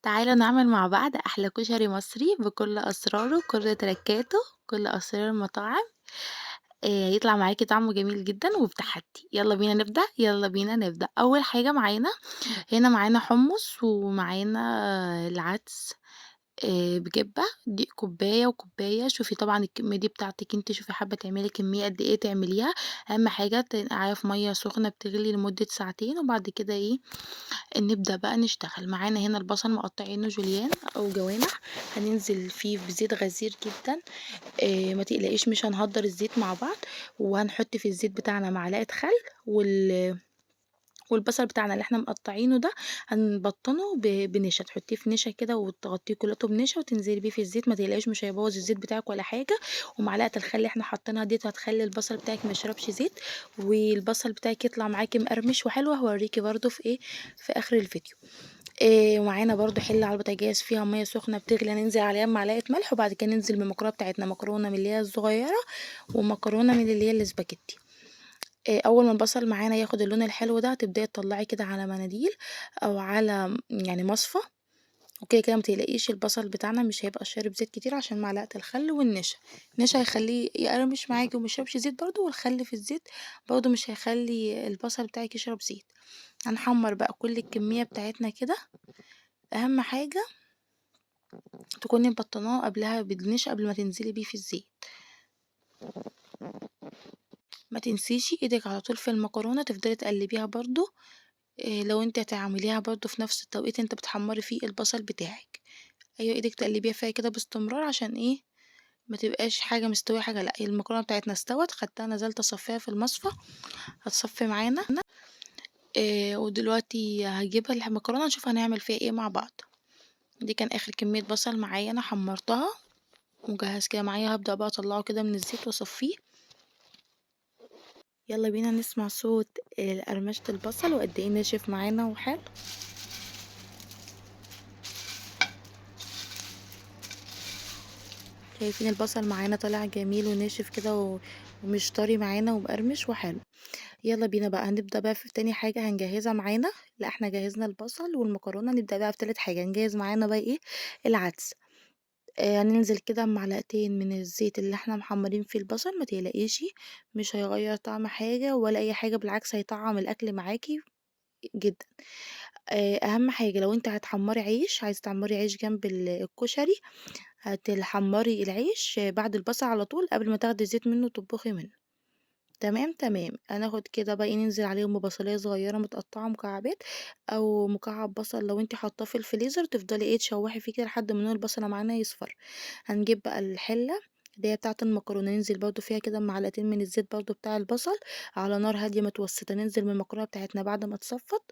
تعالوا نعمل مع بعض أحلى كشري مصري بكل أسراره، كل تركاته، كل أسرار المطاعم. يطلع معاكِ طعمه جميل جدًا وبتحدي. يلا بينا نبدأ، يلا بينا نبدأ. أول حاجة معانا هنا معانا حمص ومعانا العدس بجبة، دي كوباية وكوباية. شوفي طبعًا الكمية دي بتاعتِك أنتِ، شوفي حابة تعملي كمية قد إيه تعمليها. أهم حاجة تنقعيها في مية سخنة بتغلي لمدة ساعتين، وبعد كده نبدأ بقى نشتغل. معانا هنا البصل مقطعينه جوليان أو جوانح، هننزل فيه بزيت غزير جدًا. ما تقلقيش مش هنهدر الزيت مع بعض. وهنحط في الزيت بتاعنا معلقة خل، والبصل بتاعنا اللي احنا مقطعينه ده هنبطنه بنشا، تحطيه في نشا كده وتغطيه كلته بنشا وتنزلي بيه في الزيت. ما تقلقيش مش هيبوظ الزيت بتاعك ولا حاجة. ومعلقة الخل اللي احنا حاطينها ديت هتخلي البصل بتاعك ما يشربش زيت، والبصل بتاعك يطلع معاكي مقرمش وحلو. هوريكي برده في ايه في اخر الفيديو. ومعانا برده حله على البوتاجاز فيها ميه سخنه بتغلي، هننزل عليها بمعلقه ملح، وبعد كده ننزل بالمكرونه بتاعتنا، مكرونه من اللي هي الصغيره ومكرونه من اللي هي الاسباجيتي. اول ما البصل معانا ياخد اللون الحلو ده هتبداي تطلعي كده على مناديل او على مصفى وكده كده. ما تقلقيش البصل بتاعنا مش هيبقى شارب زيت كتير عشان معلقه الخل والنشا. النشا هيخليه يقرمش معاكي وما يشربش زيت برده، والخل في الزيت برده مش هيخلي البصل بتاعك يشرب زيت. هنحمر بقى كل الكميه بتاعتنا كده. اهم حاجه تكوني مبطناه قبلها بالنشا قبل ما تنزلي بيه في الزيت. ما تنسيش ايدك على طول في المكرونه تفضلي تقلبيها برده، لو انت هتعمليها برده في نفس التوقيت انت بتحمري فيه البصل بتاعك. ايوه ايدك تقلبيها فيها كده باستمرار عشان ما تبقاش حاجه مستويه حاجه، لا المكرونه بتاعتنا استوت، خدتها نزلت اصفيها في المصفى هتصفي معانا. ودلوقتي هجيبها المكرونه نشوف هنعمل فيها ايه مع بعض. دي كان اخر كميه بصل معايا انا حمرتها مجهز كده معايا. هبدا بقى اطلعه كده من الزيت واصفيه. يلا بينا نسمع صوت قرمشة البصل وقد ايه ناشف معانا وحلو. شايفين البصل معانا طالع جميل وناشف كده ومش طري معانا ومقرمش وحلو. يلا بينا بقى هنبدأ بقى في تاني حاجة هنجهزها معانا. لا احنا جهزنا البصل والمكرونة، نبدأ بقى في تالت حاجة نجهز معانا بقى ايه العدس. هننزل كده بمعلقتين من الزيت اللي احنا محمرين فيه البصل. ما تقلقيش مش هيغير طعم حاجة ولا اي حاجة، بالعكس هيطعم الاكل معاكي جدا. اهم حاجة لو انت هتحمري عيش، عايزة تعمري عيش جنب الكشري، هتحمري العيش بعد البصل على طول قبل ما تاخدي الزيت منه وتطبخي منه. تمام تمام. هناخد كده بقى ننزل عليهم ببصلايه صغيره متقطعه مكعبات او مكعب بصل لو انت حاطاه في الفريزر، تفضلي تشوحي فيه كده لحد ما لون البصله معانا يصفر. هنجيب بقى الحله اللي هي بتاعه المكرونه، ننزل برده فيها كده معلقتين من الزيت برده بتاع البصل على نار هاديه متوسطه. ننزل بالمكرونه بتاعتنا بعد ما تصفت،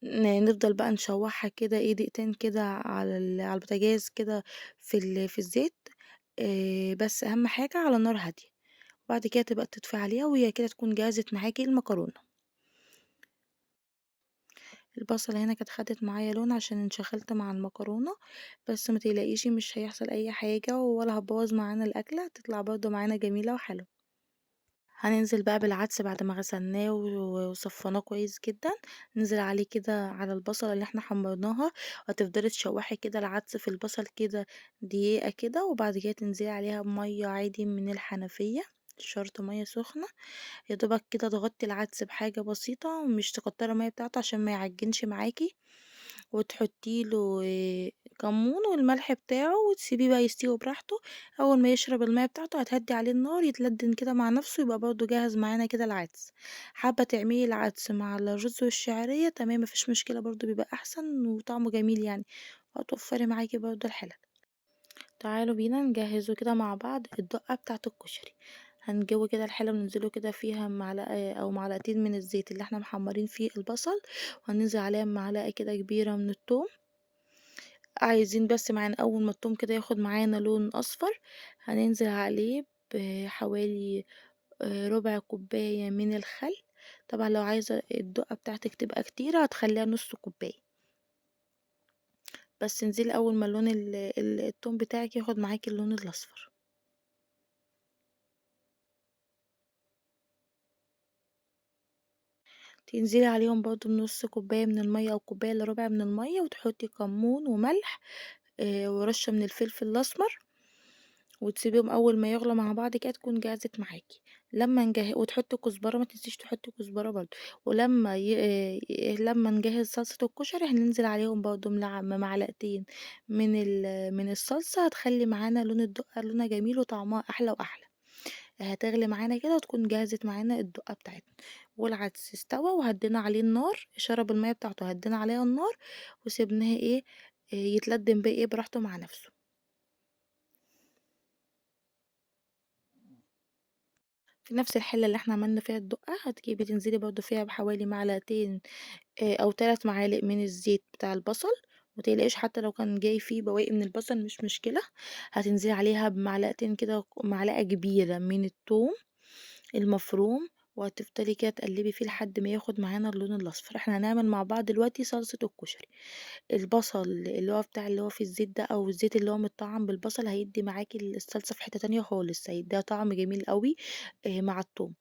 نفضل بقى نشوحها كده دقيقتين كده على البوتاجاز كده في الزيت، بس اهم حاجه على نار هاديه. بعد كده تبقى تطفي عليها وهي كده تكون جهزت معاكي المكرونه. البصله هنا كانت خدت معايا لون عشان انشغلت مع المكرونه، بس ما تقلقيش مش هيحصل اي حاجه ولا هتبوظ معانا الاكله، هتطلع برده معانا جميله وحلوه. هننزل بقى بالعدس بعد ما غسلناه وصفيناه كويس جدا، ننزل عليه كده على البصله اللي احنا حمرناها، وهتفضلي تشوحي كده العدس في البصل كده دقيقه كده، وبعد كده تنزلي عليها بميه عادي من الحنفيه، مش شرط ميه سخنه، يا دوبك كده تغطي العدس بحاجه بسيطه ومش تكتري الميه بتاعته عشان ما يعجنش معاكي، وتحطي له كمون والملح بتاعه وتسيبيه بقى يستوي براحته. اول ما يشرب الميه بتاعته هتهدي عليه النار يتلدن كده مع نفسه، يبقى برضه جاهز معانا كده العدس. حابه تعملي العدس مع الرز والشعريه تمام مفيش مشكله، برضه بيبقى احسن وطعمه جميل وهتوفري معاكي برضه الحلل. تعالوا بينا نجهزه كده مع بعض الدقه بتاعه الكشري. هنجيبه كده الحله وننزله كده فيها معلقه او معلقتين من الزيت اللي احنا محمرين فيه البصل، وهننزل عليها معلقه كده كبيره من الثوم. عايزين بس معانا اول ما الثوم كده ياخد معانا لون اصفر هننزل عليه بحوالي ربع كوبايه من الخل. طبعا لو عايزه الدقه بتاعتك تبقى كتيره هتخليها نص كوبايه، بس انزلي اول ما لون الثوم بتاعك ياخد معاكي اللون الاصفر. تنزلي عليهم برضه بنُص كوباية من المَيّة أو كوباية إلا ربع من المَيّة، وتحطي كمون وملح ورشة من الفلفل الأسمر، وتسيبيهم أول ما يغلوا مع بعض كده تكون جهزت معاكِ. لمّا وتحطي كزبرة، ما تنسيش تحطي كزبرة برضه. ولمّا ي لمّا نجهز صلصة الكشري هننزل عليهم برضه بمعلقتين من الصلصة، هتخلي معانا لون الدقة لونها جميل وطعمها أحلى وأحلى. هتغلي معانا كده وتكون جهزت معانا الدقة بتاعتنا. والعدس استوى وهدينا عليه النار، شرب المية بتاعته هدينا عليها النار وسيبناه إيه يتلدم بقى إيه براحته مع نفسه. في نفس الحلة اللي احنا عملنا فيها الدقة هتجيبي تنزلي برضو فيها بحوالي معلقتين أو 3 معالق من الزيت بتاع البصل، متقلقيش حتى لو كان جاي فيه بواقي من البصل مش مشكلة. هتنزلي عليها بمعلقتين كده، معلقة كبيرة من التوم المفروم، وهتفضلي كده تقلبي فيه لحد ما ياخد معانا اللون الأصفر. احنا هنعمل مع بعض دلوقتي صلصة الكشري. البصل اللي هو بتاع اللي هو في الزيت ده، أو الزيت اللي هو متطعم بالبصل، هيدي معاكي الصلصة في حتة تانية خالص، هيديها طعم جميل قوي مع التوم.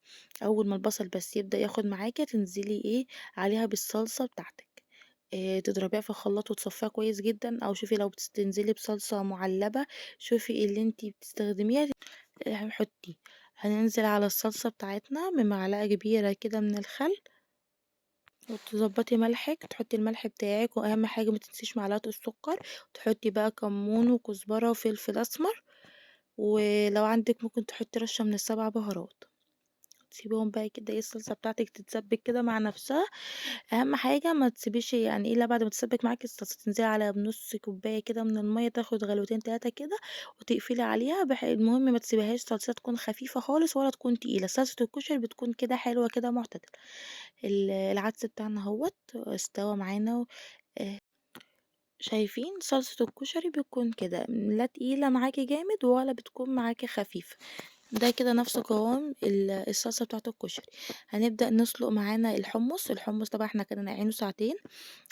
أول ما البصل بس يبدأ ياخد معاكي تنزلي عليها بالصلصة بتاعتك، تضربيها في الخلاط وتصفيها كويس جدا، أو شوفي لو بتنزلي بصلصة معلبة شوفي اللي انتي بتستخدميها حطيه. هننزل على الصلصة بتاعتنا بمعلقة كبيرة كده من الخل، وتظبطي ملحك، تحطي الملح بتاعك، واهم حاجة ما تنسيش معلقة السكر، تحطي بقى كمون وكزبرة وفلفل اسمر، ولو عندك ممكن تحطي رشة من السبع بهارات. تسيبيهم بقى كده الصلصة بتاعتك تتسبك كده مع نفسها. اهم حاجة ما تسيبيش الا بعد ما تتسبك معاكي الصلصة تنزلي عليها بنص كوباية كده من المية، تاخد غلوتين 3 كده وتقفلي عليها. المهم ما تسيبيهاش صلصة تكون خفيفة خالص ولا تكون تقيلة، صلصة الكشري بتكون كده حلوة كده معتدلة. العدس بتاعنا اهوت استوى معانا شايفين صلصة الكشري بتكون كده لا تقيلة معاكي جامد ولا بتكون معاكي خفيفة، ده كده نفس قوام الصلصة بتاعة الكشري. هنبدأ نسلق معانا الحمص. الحمص طبعا احنا كنا ناقعينه ساعتين،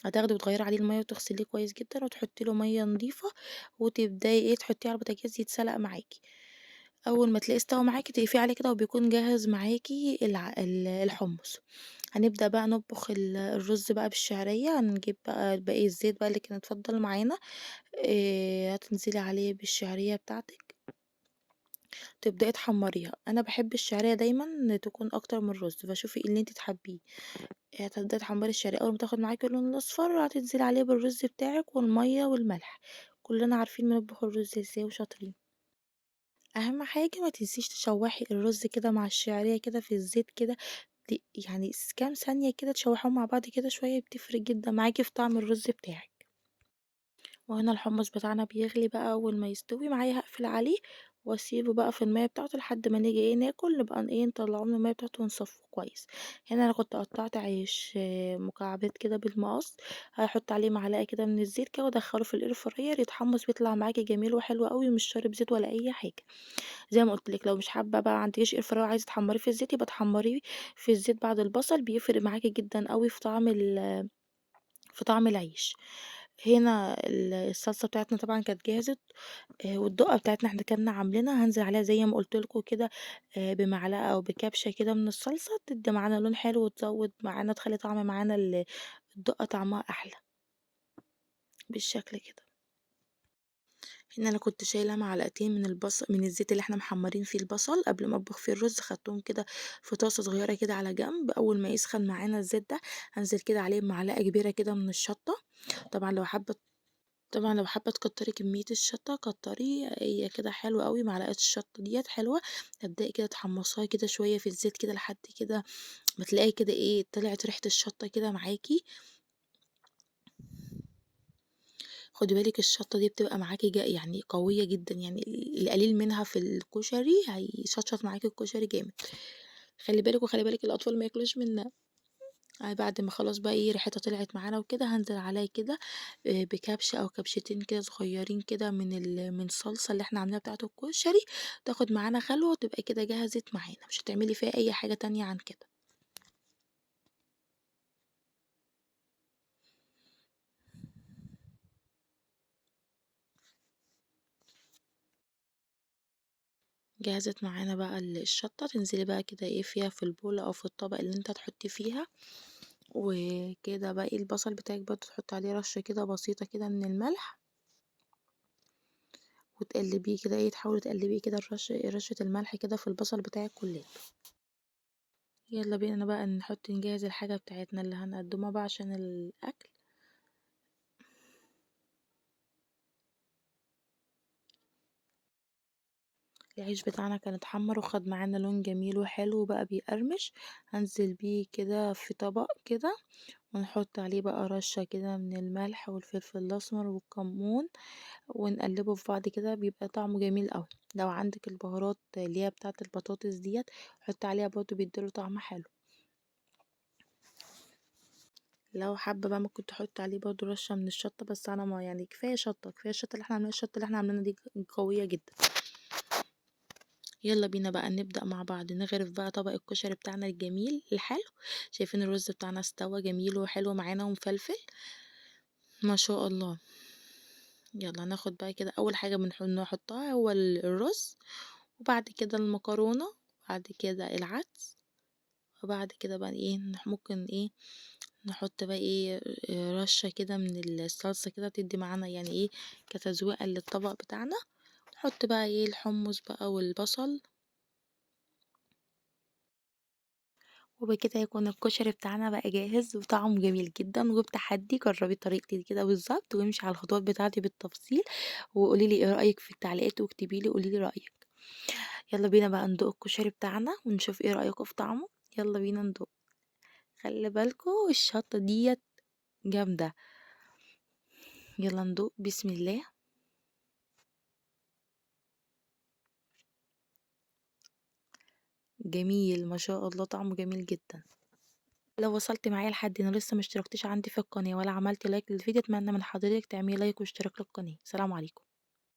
هتاخدي وتغيري عليه المية وتغسليه كويس جدا وتحطي له مية نظيفة، وتبداي تحطيه على البوتاجاز يتسلق معاكي. اول ما تلاقيه استوى معاكي تقفيه عليه كده وبيكون جاهز معاكي الحمص. هنبدأ بقى نطبخ الرز بقى بالشعرية. هنجيب بقى باقي الزيت بقى اللي كان اتفضل معانا، هتنزلي عليه بالشعرية بتاعتك، تبدأي تحمريها. انا بحب الشعرية دايما تكون اكتر من الرز، فشوفي اللي انت تحبيه. هتبدأي تحمري الشعرية، اول ما تاخد معاكي اللون الاصفر هتنزلي عليه بالرز بتاعك والمية والملح. كلنا عارفين بنطبخ الرز ازاي وشاطرين. اهم حاجة ما تنسيش تشوحي الرز كده مع الشعرية كده في الزيت كده، كام ثانية كده تشوحيهم مع بعض كده شوية، بتفرق جدا معاكي في طعم الرز بتاعك. وهنا الحمص بتاعنا بيغلي بقى، اول ما يستوي معايا هقفل عليه واسيبه بقى في المية بتاعته لحد ما نيجي ناكل، نبقى نطلعه من المية بتاعته ونصفه كويس. هنا انا كنت قطعت عيش مكعبات كده بالمقص، هحط عليه معلقه كده من الزيت كده وادخله في الاير فراير يتحمص، بيطلع معاكي جميل وحلو قوي ومش شارب زيت ولا اي حاجه. زي ما قلت لك لو مش حابه بقى عندكيش اير فراير وعايزه تحمريه في الزيت يبقى تحمريه في الزيت بعد البصل، بيفرق معاكي جدا قوي في طعم العيش. هنا الصلصه بتاعتنا طبعا كانت جاهزه، والدقه بتاعتنا احنا كنا عاملينها، هنزل عليها زي ما قلت لكم كده، بمعلقه او بكبشه كده من الصلصه، تدي معانا لون حلو وتزود معانا تخلي طعم معانا الدقه طعمها احلى بالشكل كده. هنا انا كنت شايله معلقتين من البصل من الزيت اللي احنا محمرين فيه البصل قبل ما اطبخ فيه الرز، خدتهم كده في طاسه صغيره كده على جنب. اول ما يسخن معانا الزيت ده هنزل كده عليه بمعلقه كبيره كده من الشطه. طبعا لو حابه تكتري كميه الشطه كتري، هي كده حلوه قوي معلقه الشطه ديت حلوه. تبداي كده تحمصيها كده شويه في الزيت كده لحد كده ما تلاقي كده طلعت ريحه الشطه كده معاكي. خدي بالك الشطه دي بتبقى معاكي قويه جدا، القليل منها في الكشري هيشطشط معاكي الكشري جامد. خلي بالك، وخلي بالك الاطفال ما ياكلوش منها. بعد ما خلاص بقى ريحتها طلعت معانا وكده، هنزل عليها كده، بكبشه او كبشتين كده صغيرين كده من الصلصه اللي احنا عاملينها بتاعه الكشري، تاخد معانا خلوه وتبقى كده جهزت معانا، مش هتعملي فيها اي حاجه تانية عن كده. جهزت معانا بقى الشطه، تنزلي بقى كده فيها في البوله او في الطبق اللي انت هتحطي فيها. وكده باقي البصل بتاعِك برضه تحطّي عليه رشّة كده بسيطة كده من الملح. وتقلّبيه كده إيه، تحاولي تقلّبيه كده رشّة الملح كده في البصل بتاعِك كلّياته. يلا بينا بقى نحط نجهز الحاجة بتاعتنا اللي هنقدمها بقى عشان الأكل. العيش بتاعنا كان اتحمر وخد معانا لون جميل وحلو وبقى بيقرمش، هنزل بيه كده في طبق كده، ونحط عليه بقى رشة كده من الملح والفلفل الأسمر والكمون، ونقلبه في بعض كده، بيبقى طعمه جميل قوي. لو عندك البهارات اللي هي بتاعة البطاطس ديت حطي عليها برضه، بيديله طعم حلو. لو حابة بقى ممكن تحطي عليه برضه رشة من الشطة، بس أنا ما يعني كفاية شطة، كفاية الشطة اللي احنا عاملينها، الشطة اللي احنا عاملينها دي قوية جدا. يلا بينا بقى نبدأ مع بعض نغرف بقى طبق الكشري بتاعنا الجميل الحلو. شايفين الرز بتاعنا استوى جميل وحلو معانا ومفلفل ما شاء الله. يلا ناخد بقى كده أول حاجة نحطها هو الرز، وبعد كده المكرونة، وبعد كده العدس، وبعد كده بقى ايه ممكن ايه نحط بقى ايه رشة كده من الصلصة كده تدي معانا يعني ايه كتذويقة للطبق بتاعنا. نحط بقى ايه الحمص بقى والبصل، وبكده يكون الكشري بتاعنا بقى جاهز وطعمه جميل جدا. وبتحدي جربي طريقتي كده بالظبط، وامشي على الخطوات بتاعتي بالتفصيل، وقولي لي ايه رأيك في التعليقات، واكتبي لي قولي لي رأيك. يلا بينا بقى ندوق الكشري بتاعنا ونشوف ايه رأيكم في طعمه. يلا بينا ندوق. خلي بالكم الشطة ديت جامدة. يلا ندوق، بسم الله. جميل ما شاء الله، طعمه جميل جدا. لو وصلت معايا لحد هنا لسه ما اشتركتيش عندي في القناة ولا عملتي like للفيديو، اتمنى من حضرتك تعملي like واشتراك للقناة. سلام عليكم.